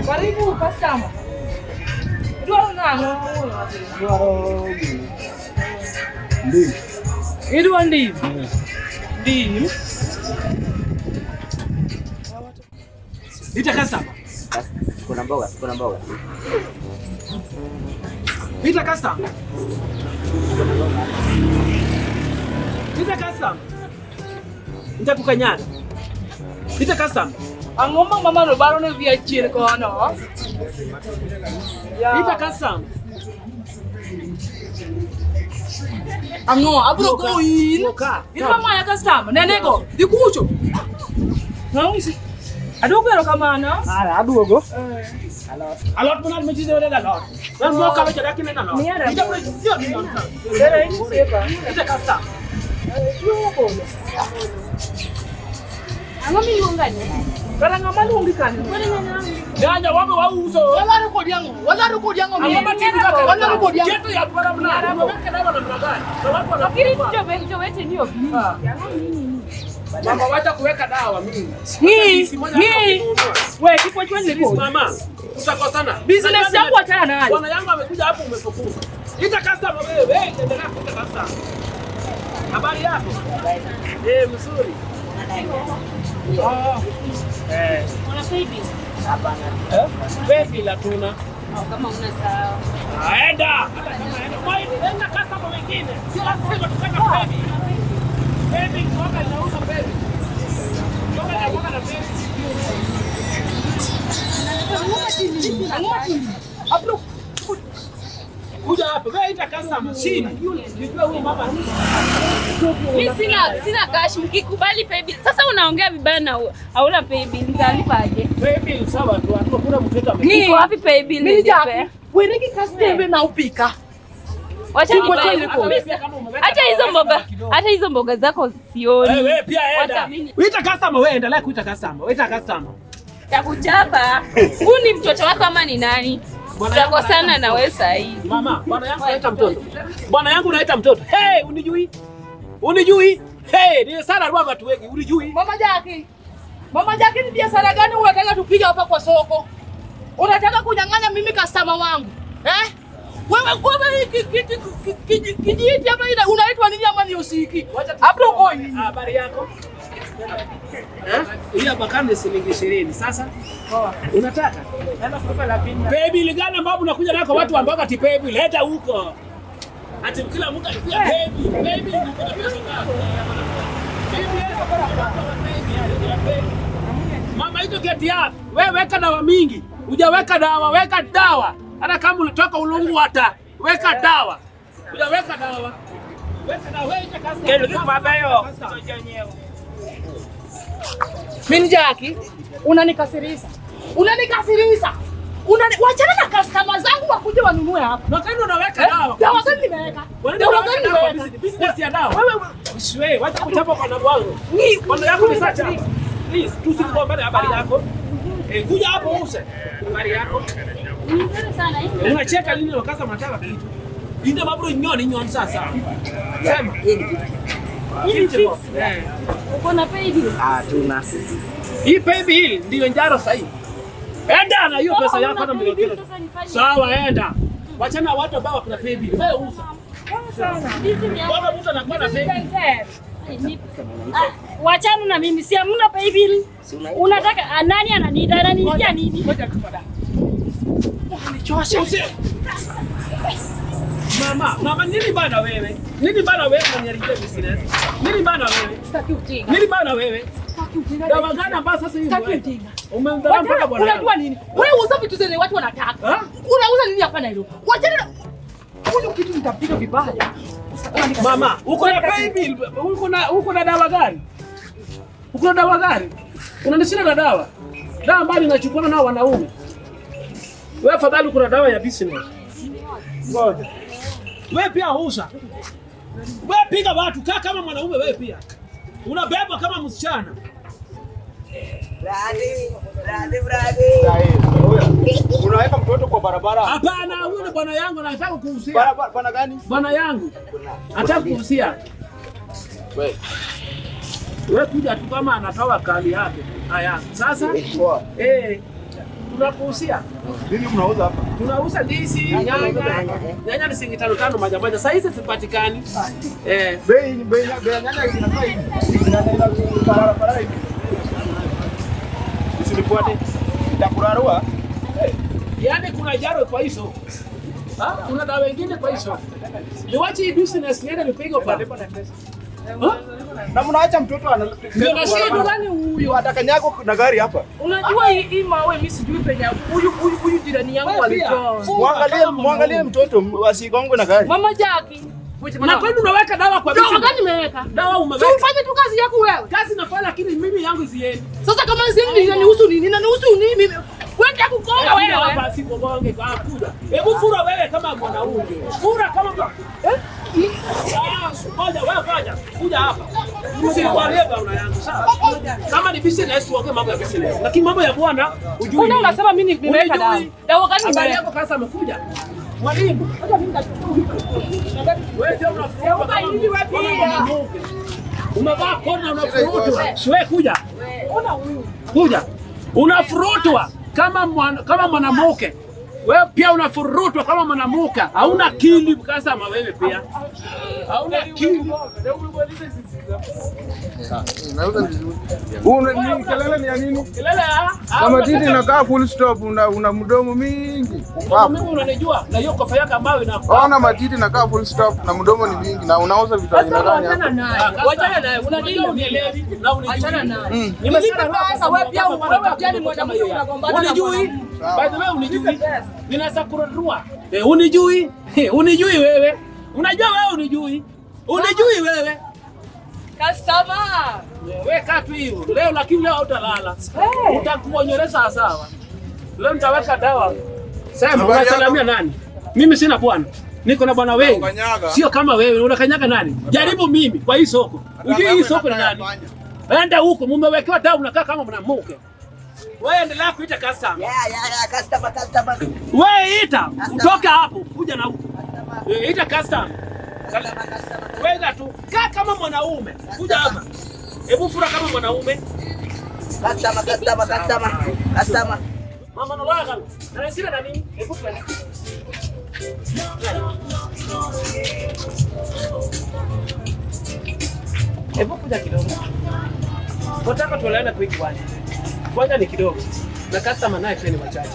Karibu customer. Idwaro nang'o? Ndim. Idwa ndim? Ndim. Ita customer. Kuna mboga, kuna mboga. Ita customer. Ita customer. Nitakukanyaga. Ita customer. Ang'o ma mamano baro ne wiya chien kono? Ita customer. Ang'o? Abro go in. Wuoka. Idwa maya customer. Nenego. Dhi kucho. Ng'isi. Aduogo erokamano. Haya, aduogo. Alot mana mchize wale alot. Wewe mboka wewe chadaki nena alot. Ita kule sio ni alot. Dere in osiepa. Ita customer. Ang'o miluonga ni? Kara ng'ama luongi kanyo? Nyanya wabe wauzo. Walaro kodi ang'o? Walaro kodi ang'o? Ang'o matimo kaka Walaro kodi ang'o? Keto yath maram nade? Umeweka dawa namna gani? Na watu Lakini wanakufa. joweteni ok winji. Ang'o mini? Mama wacha kuweka dawa mimi. Ng'i, Si moja ng'i. hapo. We kik wachwanyre kodi. Mama, tutakosana. Business yangu achana nayo. Bwana yangu amekuja hapo umefukuza. Ita customer wewe, wewe endelea kuita customer. Habari yako? Eh, mzuri. Ah. Eh, Una paybill? eh? Baby la tuna. Au kama una sawa. Aenda. Hata kama aenda. Mwai, enda customer wengine. Sio lazima tutaka baby. Baby mboga inauza baby. Mboga inakuwa na baby. Ang'o matimo? Abro Kuja hapa, wewe ita customer chini. Nijue huyu mama. Mi sina cash, mkikubali paybill. Sasa unaongea vibaya na hauna paybill, nitalipa aje? Baby sawa tu, hakuna mtu yetu amekufa. Iko wapi paybill Mimi nilipe? Jackie, were gi kastembe na upika. Wacha Kik nipe. wachwanyre kodi. Hata hizo mboga, hata hizo mboga zako sioni. Wewe pia Wacha enda. mimi Ita customer wewe, endelea kuita customer. Ita customer. takuchapa. Huyu ni mtoto wako ama ni nani? Bwana yangu Tutakosana na wewe saa hii. Mama, bwana yangu naita mtoto. Bwana yangu naita mtoto. Hey, unijui? Unijui? Hey, ni sana rwa watu wengi, unijui? Mama Jackie. Mama Jackie, ni biashara gani unataka tupige hapa kwa soko? Unataka kunyang'anya mimi customer wangu? Eh? Wewe wewe kijiti ama unaitwa nini ama ni usiki? Hapo koi. Habari yako? Eh? Hii hapa kama shilingi 20. Sasa unataka? Paybill gani ambapo unakuja nako watu ambao ati paybill leta huko. Ati kila mtu alikuja paybill, paybill uko na pesa ngapi? Paybill. Mama hizo keti yako. Wewe weka dawa mingi. Hujaweka dawa, weka dawa. Hata kama unatoka ulungu hata weka dawa. Hujaweka dawa. Weka dawa, wewe ita customer. Kelo gik mabeyo. Mimi Jackie, unanikasirisha. Unanikasirisha. Wachana na customer zangu wakuje wanunue hapa. Na kwani unaweka dawa? Dawa gani nimeweka? Wanaenda Dawa unaweka gani dawa kwa nimeweka? business ya dawa. Wewe Usiwe, wacha kuchapa kwa wangu. ni Bwana yako ni sacha. Please, tusigombane habari yako. Eh, kuja hapo use. Habari yako. Nzuri sana hii. Unacheka nini wakaza mnataka kitu? Inde mabro nyoni nyoni sasa. Sema. Hii ni 50. Hii ni 50 bob. fix. Eh. Uko na paybill? Ah, tuna. Hii paybill ndio njaro sahihi. Enda na hiyo pesa yako hata Hauna paybill, milioni. sasa nifanye Sawa, enda. Wachana watu ambao wakuna paybill. Wewe uza. Ndizi ni hapa. Bwana mtu anakuwa na paybill. Ah, wachana na mimi, si hamna paybill. Unataka nani ananiita? Ananiitia nini? Ngoja tu madam. Unanichosha. Mama, mama nini bana wewe? Nini bana wewe unaniharibia business? Nini bana wewe? Sitaki ujinga. Nini bana wewe? Sitaki ujinga. Dawa gani ambayo sasa hivi Sitaki wewe? ujinga. Umemdharau mpaka bwana yangu. Unajua nini? Wewe uza vitu zenye watu wanataka. Ha? Unauza nini hapa Nairobi? Wachana na huyu kitu nitapiga vibaya. Mama, uko na paybill, uko na dawa gani? Uko na dawa gani? Unanishinda na dawa. Dawa ambayo inachukua nao wanaume. Wewe afadhali uko na dawa ya business. Ngoja. Wewe pia uza. Wewe piga watu, kaa kama mwanaume wewe pia. Unabebwa kama msichana. Bradi, bradi, bradi. Unaweka mtoto kwa barabara. Hapana, huyu ni bwana yangu anataka kuhusia. Barabara bwana gani? Bwana yangu anataka kuhusia. Wewe. Wewe kuja tu kama anatoa kali yake. Haya, sasa Poa. Tunakuhusia. Nini mnauza hapa? Tunauza ndizi, nyanya, nyanya ni shilingi tano tano moja moja. Sasa hizi zipatikani. Bei ya nyanya inakaa hivi. Ina barabara hivi. Usinifuate. Nitakurarua. Yaani kuna jaro kwa hizo. Ha? Kuna dawa wengine kwa hizo. Niwache hii business niende nipige pa. Ha? Na mnaacha mtoto ana Ndio nashindwa. Gani huyu? Atakanyagwa na gari hapa. Unajua hii mawe mimi sijui penye huyu jirani yangu Wewe pia. alitoa. Mwangalie mwangalie mtoto asigongwe na gari. Mama Jackie. Na kwani unaweka dawa kwa Dawa business? gani nimeweka? Dawa Si umeweka. ufanye tu kazi yako wewe. Kazi nafanya lakini mimi yangu siendi. Sasa kama siendi inanihusu nini? Inanihusu nini mimi? Wewe ndio kugonga wewe. Hapa si kugonge kwa kuja. Hebu fura wewe kama mwanaume. Fura kama eh? Ah, ngoja wewe ngoja. Kuja hapa. Usikwambie bwana yangu sawa? Kama ni business tuongee mambo ya business. Lakini mambo ya bwana hujui. Mbona unasema mimi nimeweka dawa? Unijui. Dawa gani Habari nimeweka? yako sasa amekuja. Mwalimu. Wewe ndio unafuruta kama hivi wewe pia. mwanamke. Umevaa kona unafurutwa. Wewe kuja. Ona huyu. Kuja. Unafurutwa kama kama mwanamke. Wewe pia unafurutwa kama mwanamke. Hauna akili kama wewe pia. Hauna akili. Nauza vizuri. Ni kelele ni ya nini? Kelele ah. Kama titi inakaa full stop, una mdomo mingi. Mimi unanijua na hiyo kofa yako ambayo ina Ona matiti inakaa full stop na mdomo ni mingi na unauza vitu aina Sasa gani wachana hapa? naye. Wachana naye. Unadili unielewi na unijui. Achana naye. Nimesema Nilipe pesa, wewe pia wewe pia ni mwanamke unagombana na Unijui? mwanamke. By the way unijui? Ninaweza kurarua. Unijui? Unijui wewe? Unajua wewe unijui? Unijui wewe? Customer. Wewe kaa tu hivyo. Leo lakini leo hautalala. Utakuonyeleza sawa. Leo nitaweka dawa. Sema Habari yako? unasalamia nani? Mimi sina bwana. Niko na bwana wengi. Unakanyaga. Sio kama wewe, unakanyaga nani? Jaribu mimi kwa hii soko. Ujui hii soko ni nani? Enda huko mumewekewa dawa unakaa kama mwanamke. Wewe endelea kuita customer. Yeah, customer, customer. Wewe ita, utoke hapo, kuja na huko. Ita customer. Customer, customer. Wewe tu kaa kama mwanaume. Kuja hapa. Hebu fura kama mwanaume. Customer, customer, customer. Customer. Mama naloya kama. Na sina na nini? Hebu twende. Hebu kuja kidogo. Nataka tuelewane kwa hiki kiwanja. Kwanza ni kidogo. Na customer naye pia ni wachache.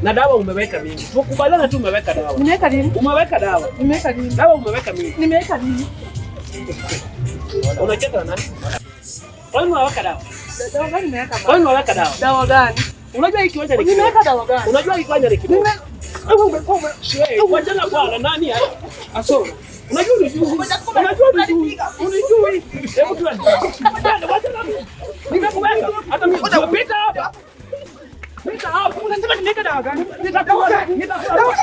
Na dawa umeweka mingi. Tukubaliana tu umeweka dawa. Nimeweka nini? Umeweka dawa. Nimeweka nini? Dawa umeweka mingi. Nimeweka nini? Unacheka na nani? Kwa nini unaweka dawa? Dawa gani nimeweka? Kwa nini unaweka dawa? Dawa gani? Unajua hii kiwanja ni kidogo. Nimeweka dawa gani? Unajua hii kiwanja ni kidogo. Wachana bwana nani haya? Asoro. Unajua unijui. Unajua unijui. Unijui. Hebu tuende. Twende, wachana mimi. Nimekuweka. Hata mimi pita hapa. Pita hapa. Unasema nimeweka dawa gani? Nitakuwa. Nitakuwa.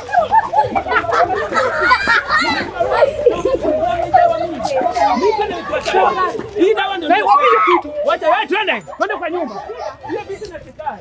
Hii dawa ndio. Na wapi hiyo kitu? Wacha wewe twende. Twende kwa nyumba. Hiyo business ikae.